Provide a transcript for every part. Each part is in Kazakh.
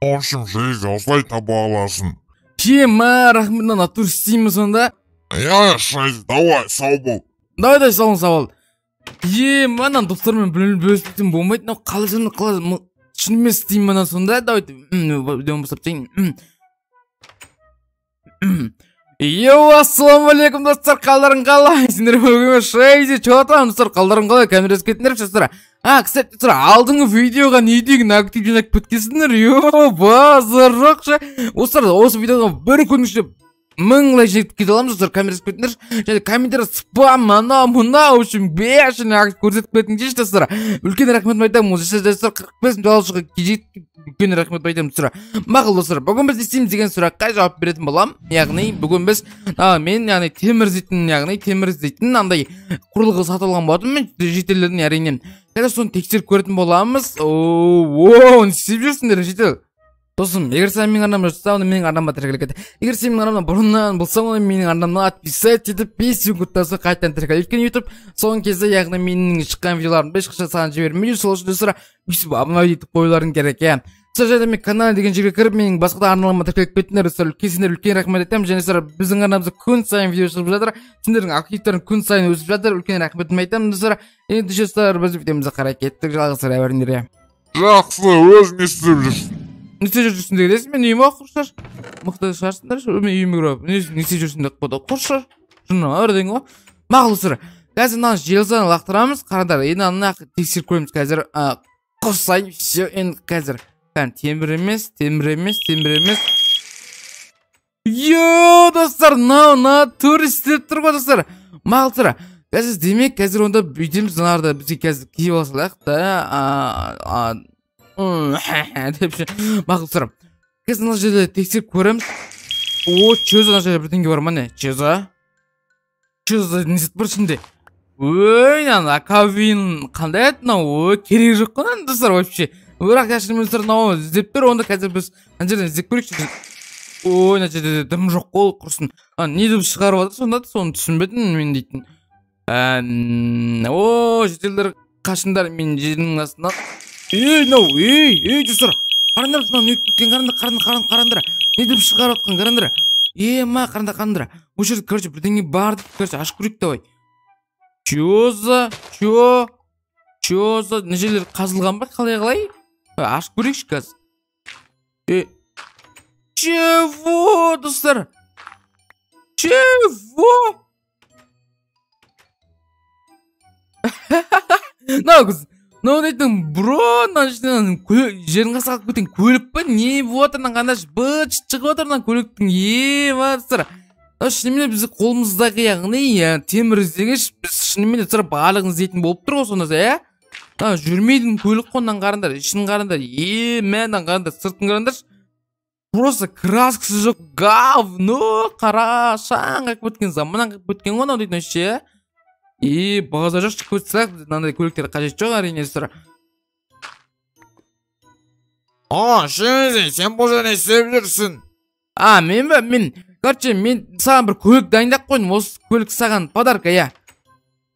В общем, Шейзи, осылай таба аласың. Ема, рахмет, мына натур істейміз сонда. Иә, Шейзи, давай, сау бол. Давай, давай, сау бол, сау бол. Ема, мына достармен бөліспесем болмайды, мынау қалай жаны, қалай, шынымен істеймін мына сонда. Давайте, видеоны бастап тастайын. Йоу, ассалаумағалейкум, достар, қалдарың қалай? Сендер бүгін Шейзи, чё там, достар, қалдарың қалай? Камера кетіңдерші, достар. А, кстати, достар, алдыңғы видеоға не деген актив жинап кеткенсіңдер? Йоу, базар жоқ ше. Достар, осы видеоға бір күн ішінде 1000 лайк жетіп кете аламыз, достар, камера кетіңдерші. Және комментарий спам, анау, мынау, в общем, бешеный актив көрсетіп кетіңдерші, достар. Үлкен рахмет айтамын, осы жерде, достар, 45 мың долларға жетіп, үлкен рахмет айтамын, достар. Мақұл, достар, бүгін біз не істейміз деген сұраққа жауап беретін боламын. Яғни, бүгін біз, мен, яғни, темір іздейтін, яғни, темір іздейтін андай құрылғы сатып алған болатынмын мен шетелдерден, әрине. Қазір соны тексеріп көретін боламыз. О, не істеп жүрсіңдер, шетел? Досым, егер сен менің арнама жүрсең, онда менің арнама тіркеліп кет. Егер сен менің арнамнан бұрыннан болсаң, онда менің арнамнан отписать етіп, 5 секундтан соң қайтадан тіркел. Өйткені YouTube соңғы кезде, яғни менің шыққан видеоларымды ешқашан саған жібермейді. Сол үшін достар, өйстіп обновить етіп қоюларың керек, иә. Сол жерде мен канал деген жерге кіріп, менің басқа да арналарыма тіркеліп кеттіңдер, достар. Үлкен сендер үлкен рахмет айтамын. Және достар, біздің арнамызда күн сайын видео шығып жатыр. Сендердің активтерің күн сайын өсіп жатыр. Үлкен рахметімді айтамын, достар. Енді достар, біз видеомызға қарай кеттік. Жалғастыра беріңдер. Жақсы, өзің не істеп жүрсің? Не істеп жүрсің деген мен үйіме құрсар. Мықты шығарсыңдар, мен үйіме кіріп, не істеп жүрсің деп қойды. Құрсар. Шыны бірдеңе ғой. Мақұл, достар. Қазір мынаны железаны лақтырамыз. Қараңдар, енді ана тексеріп көреміз қазір. Қосайын, все, енді қазір. Кән, темір емес, темір емес, темір емес. Йо, достар, мынау натур істеп тұр ғой, достар. Мақұл, достар. Қазір демек, қазір онда бүйтеміз, мыналарды бізге қазір киіп ала салайық та, деп ше. Мақұл, достар. Қазір мына жерде тексеріп көреміз. О, чё за мына жерде бірдеңе бар ма, не? Чё за? Чё за не зат бар ішінде? Ой, ана кабин қандай еді мынау? Ой, керегі жоқ қой мынаның, достар, вообще. Бірақ кешірім достар, мынау іздеп тұр, онда қазір біз мына жерден іздеп көрейікші. Ой, мына жерде дым жоқ қой, құрсын. Не деп шығарып жатыр сонда, соны түсінбедім мен дейтін. О, шетелдер қашыңдар, мен жердің астынан. Ей, мынау, ей, ей, достар, қараңдар, мынау не өткен, қараңдар, қараңдар, қараңдар, қараңдар. Не деп шығарып жатқан, қараңдар. Е, ма, қараңдар, қараңдар. Осы жерде, короче, бірдеңе бар деп, короче, ашып көрейік, давай. Чё за, чё, чё за, мына жерлер қазылған ба, қалай, қалай? Ашып көрейікші қазір. Е, чего, достар? Чего? Мынау қыз, мынау дейтін, бро, мына ішінен жердің қасына қалып кеткен көлік па? Не болып жатыр мына, қандаш быт шыт шығып жатыр мына көліктің. Е, ма, достар. Мынау шынымен де біздің қолымыздағы, яғни, темір іздегіш, біз шынымен де, достар, барлығын іздейтін болып тұр ғой сонда, иә? Мына жүрмейтін көлік қой, мынаны қараңдар, ішін қараңдар. Е, мә, мынаны қараңдар, сыртын қараңдаршы. Просто краскасы жоқ, говно, қара, шаң қағып кеткен, заманнан қағып кеткен ғой мынау дейтін вообще. Е, базар жоқ, шығып кетсек, мынандай көліктер қажет жоқ, әрине, достар. О, Шейзи, сен бұл жерде не істеп жүрсің? А, мен бе? Мен, короче, мен саған бір көлік дайындап қойдым, осы көлік саған подарка, иә.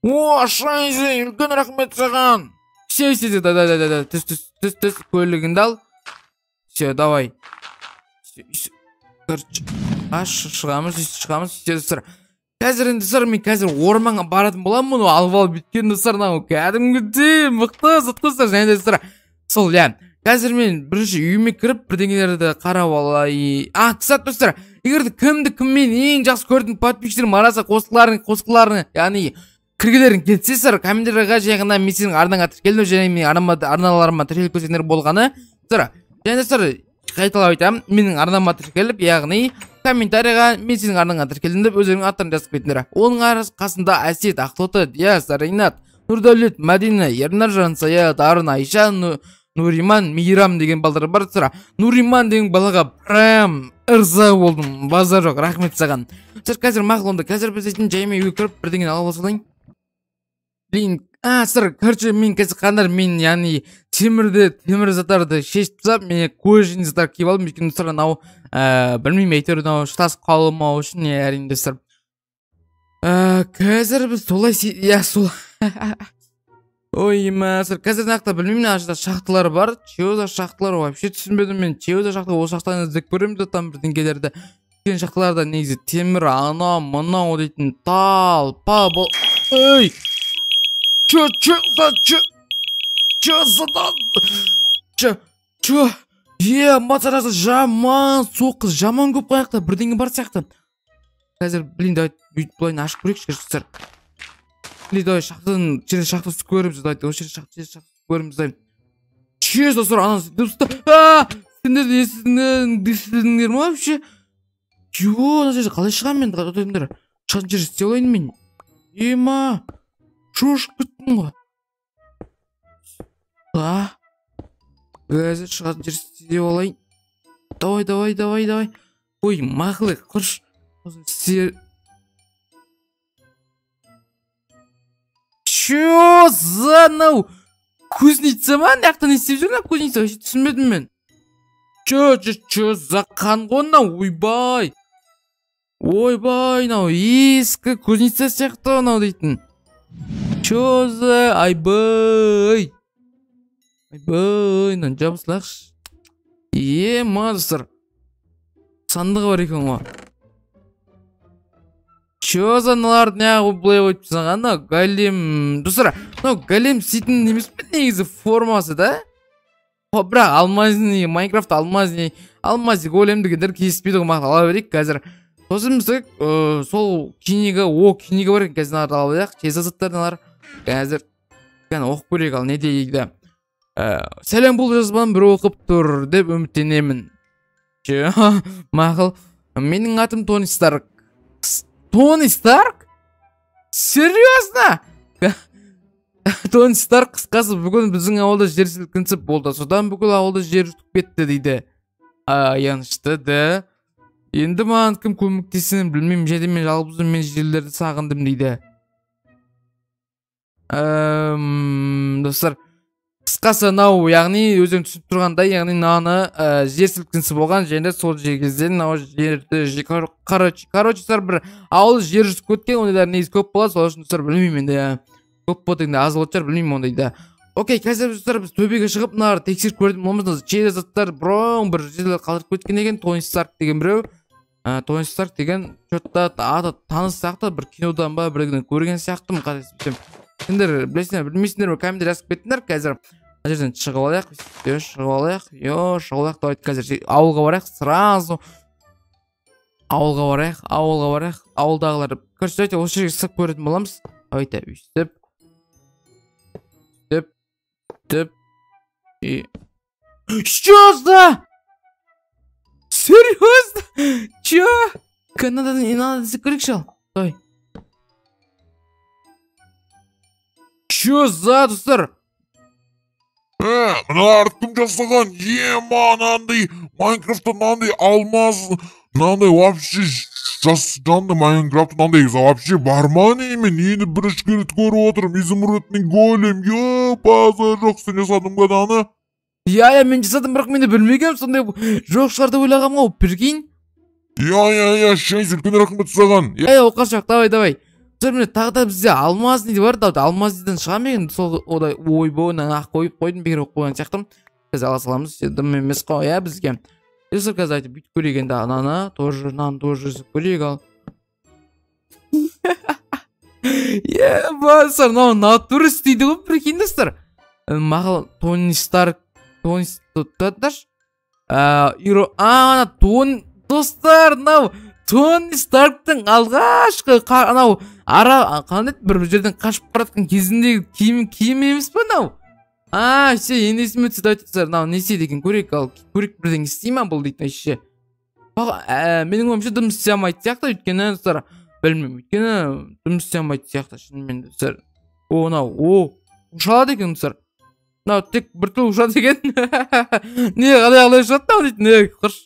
О, Шейзи, үлкен рахмет саған. Все, все, все, да, да, да, да, да, түс, түс, түс, түс, көлігіңді ал. Все, давай. Все, все. Короче, аш, шығамыз, шығамыз, все, достар. Қазір енді, достар, мен қазір орманға баратын боламын, мұны алып алып бүйткен, достар, мынау кәдімгідей мықты зат қой, достар. Және де, достар, сол, иә. Қазір мен бірінші үйіме кіріп бірдеңелерді қарап алайын. А, кстати, достар, егер де кімді кіммен ең жақсы көретін подписчиктерім арасы қосқыларың, яғни кіргілерің келсе, достар, комментарийға жай ғана мен сенің арнаңа тіркелдім және менің арналарыма тіркеліп көрсеңдер болғаны. Достар, және достар, қайталап айтамын, менің арнама тіркеліп, яғни комментарийға мен сенің арнаңа тіркелдім деп өздеріңнің аттарын жазып кетіңдер. Оның арасы қасында Әсет, Ақтоты, Диас, Ринат, Нұрдәулет, Мәдина, Ернар, Жансая, Дарын, Айша, Нуриман, Мейрам деген балдар бар. Достар, Нуриман деген балаға прям ырза болдым, базар жоқ, рахмет саған. Достар, қазір мақұл онда, қазір біз дейтін жаймен үйге кіріп бірдеңені алып алсалайын. Блин, а, достар, короче, мен қазір қандар, мен, яғни, темір заттарды шешіп тастап, мен кожаный заттар киіп алдым, өйткені, достар, анау, білмеймін, әйтеуір анау шатасып қалмау үшін, иә, әрине, достар. Қазір біз солай иә, сол. Ой, мәсір, қазір нақты білмеймін, мына жерде шахталар бар. Чего за шахталар вообще түсінбедім мен. Чего за шахта, ол шахтаны іздеп көреміз де там бірдеңелерді. Үлкен шахталарда негізі темір, анау, мынау дейтін тал, па, бол. Ей! Чё, чё за, чё? Чё за, чё, чё? Е, матарасы жаман соққы, жаман көп қаяқта бірдеңе бар сияқты. Қазір, блин, давай бүйтіп былай ашып көрейікші, достар. Блин, давай шахтадан через шахта түсіп көреміз, давайте осы жерде шахта, через шахта түсіп көреміз, давай. Че, достар, ана достар, а, сендер естідіңдер ма вообще? Чё, ана жерде қалай шығамын мен, отырыңдар. Шығатын жер істей алайын мен. Ема, шошып кеттім ғой. А, қазір шығатын жер істей алайын. Давай, давай, давай, давай. Ой, мақұл, құрыш. Чё за мынау? Кузница ма? Мына жақта не істеп жүр мына кузница? Вообще түсінбедім мен. Чё, чё, чё за қан ғой мынау? Ойбай. Ойбай, мынау ескі кузница сияқты мынау дейтін. Чё за айбай. Айбай, мынаны жабып салайықшы. Ема, достар. Сандығы бар екен ғой. Чё за мыналарды неғып былай қойып тастаған мынау голем. Достар, мынау голем істейтін емес пе негізі формасы да? Бірақ алмазный, Майнкрафт алмазный, алмазный голем дегендер кездеспейді ғой, мақұл, ала берейік қазір. Сосын біз сол книга, о, книга бар екен, қазір мыналарды ала алайық. Тез заттарын алар. Қазір кәне оқып көрейік, ал не дейді. Сәлем, бұл жазбаны біреу оқып тұр деп үміттенемін. Мақұл. Менің атым Тони Старк. Тони Старк? Серьезно? Тони Старк, қысқасы, бүгін біздің ауылда жер сілкінісі болды. Содан бүкіл ауылды жер жұтып кетті дейді. Аянышты да. Енді маған кім көмектесетінін білмеймін, және мен жалғызбын, мен жерлерді сағындым дейді. Достар, қысқасы мынау, яғни өзің түсініп тұрғандай, яғни мынаны жер сілкінісі болған, және сол кезде мынау жерді, короче, достар, бір ауыл жер жұтып кеткен, ондайлар негізі көп болады, сол үшін, достар, білмеймін енді, көп болады енді, аз болатын шығар, білмеймін ондайды. Окей, қазір, достар, біз төбеге шығып мыналарды тексеріп көрдім, болмаса жер заттар бұрын бір жерлер қалдырып кеткен екен. Тони Старк деген біреу, Тони Старк деген чё-то аты таныс сияқты, бір кинодан ба бірдеңеден көрген сияқтымын, қателеспесем. Сендер білесіңдер, білмейсіңдер ме, комментарий жазып кетіңдер. Қазір мына жерден шығып алайық, шығып алайық, шығып алайық. Давайте қазір ауылға барайық, сразу ауылға барайық, ауылға барайық. Ауылдағылар, короче, давайте осы жерге сығып көретін боламыз. Давайте өйстіп, өйстіп, өйстіп и что за? Серьезно? Чё? Надо, не надо, көрейікші ал. Давай. Чё за, достар? Мыналарды кім жасаған? Ема, мынандай Майнкрафтта мынандай алмаз, мынандай вообще жанды Майнкрафтта мынандай вообще бар ма не? Мен енді бірінші рет көріп отырмын. Изумрудный голем, базар жоқ, сен жасадың ба мынаны? Иә, иә, мен жасадым, бірақ мен де білмегенмін, сондай жоқ шығар деп ойлағанмын ғой, прикинь. Иә, иә, иә, шейз, үлкен рахмет саған. Иә, оқасы жоқ, давай, давай. Достар, міне тағы да бізде алмазный бар, давай, алмазныйдан шыға ма екен? Сол одай, ойбой, мынаны ақ қойып қойдым, бекер қойып қойған сияқтымын. Қазір ала саламыз, дым емес қой, иә, бізге. Достар, қазір айтып бүйтіп көрейік енді, ананы тоже, мынаны тоже жасап көрейік ал. Е, достар, мынау натура істейді ғой, прикинь, достар. Мақұл, Тони Старк, Тони Старк, ана, Тони, достар, мынау Тони Старктың алғашқы анау ара қандай еді, бір жерден қашып бара жатқан кезіндегі киім емес пе мынау? А, все, енді есіме түсті, давайте, достар, мынау не істейді екен, көрейік ал, көрейік, бірдеңе істей ма бұл дейтін вообще. Менің ойымша дым істей алмайтын сияқты, өйткені, достар, білмеймін, өйткені дым істей алмайтын сияқты, шынымен, достар. О, мынау, о, ұша алады екен, достар. Мынау тек бір түл ұшады екен. Не, қалай ұшады мынау дейтін, құрш.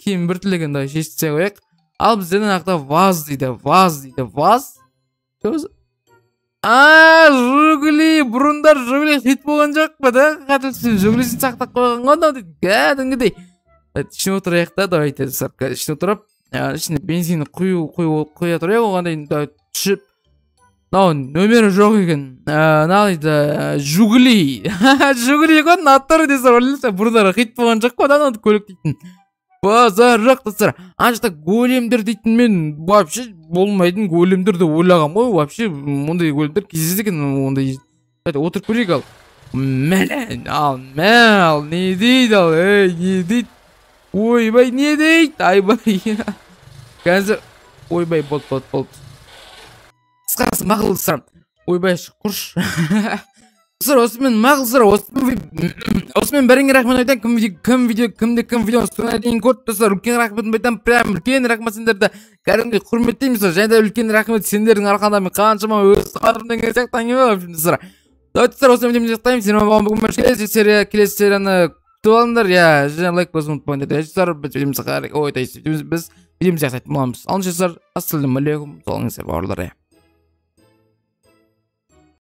Киім бір түл екен, давай шешіп тастай қояйық. Ал бізде мына жақта ваз дейді, ваз дейді, ваз. А, Жигули, бұрындар Жигули хит болған жоқ па, да? Қателеспесем, Жигулисін сақтап қойған ғой мынау дейтін, кәдімгідей. Ішіне отырайық та, давайте, достар, ішіне отырып, ішіне бензин құя тұрайық, оған дейін давай түсіп. Мынау нөмері жоқ екен. Мынау дейді Жигули. Жигули ғой, натура десе ойлайсың, бұрындары хит болған жоқ қой анау көлік дейтін. Базар жоқ достар. Ана жақта големдер дейтін, мен вообще болмайтын големдер деп ойлағанмын ғой. Вообще ондай големдер кездеседі екен ондай. Давайте отырып көрейік ал. Мә, ал, мә, ал, не дейді ал, ей, не дейді? Ойбай, не дейді? Айбай. Қазір, ойбай, болды, болды, болды. Қысқасы, мақұл достар. Ойбай, құрш. Достар, осымен мақұл достар, осымен бәріңе рахмет айтамын. Кім видео, кім видео, кімде кім видеоны соңына дейін көрді, достар, үлкен рахметімді айтамын. Прям үлкен рахмет, сендерді кәдімгідей құрметтеймін, достар. Және де үлкен рахмет, сендердің арқаңда мен қаншама өз қалдым деген сияқты әңгіме ғой, достар. Давайте, достар, осымен видеомызды аяқтаймын. Сендермен болған бүгін келесі серияны күтіп алыңдар. Иә, және лайк басуды ұмытпаңдар. Достар, біз видеомызды ой, то есть біз видеомызды аяқтайтын боламыз. Ал, достар, ассалаумағалейкум, сау болыңыздар, бауырлар.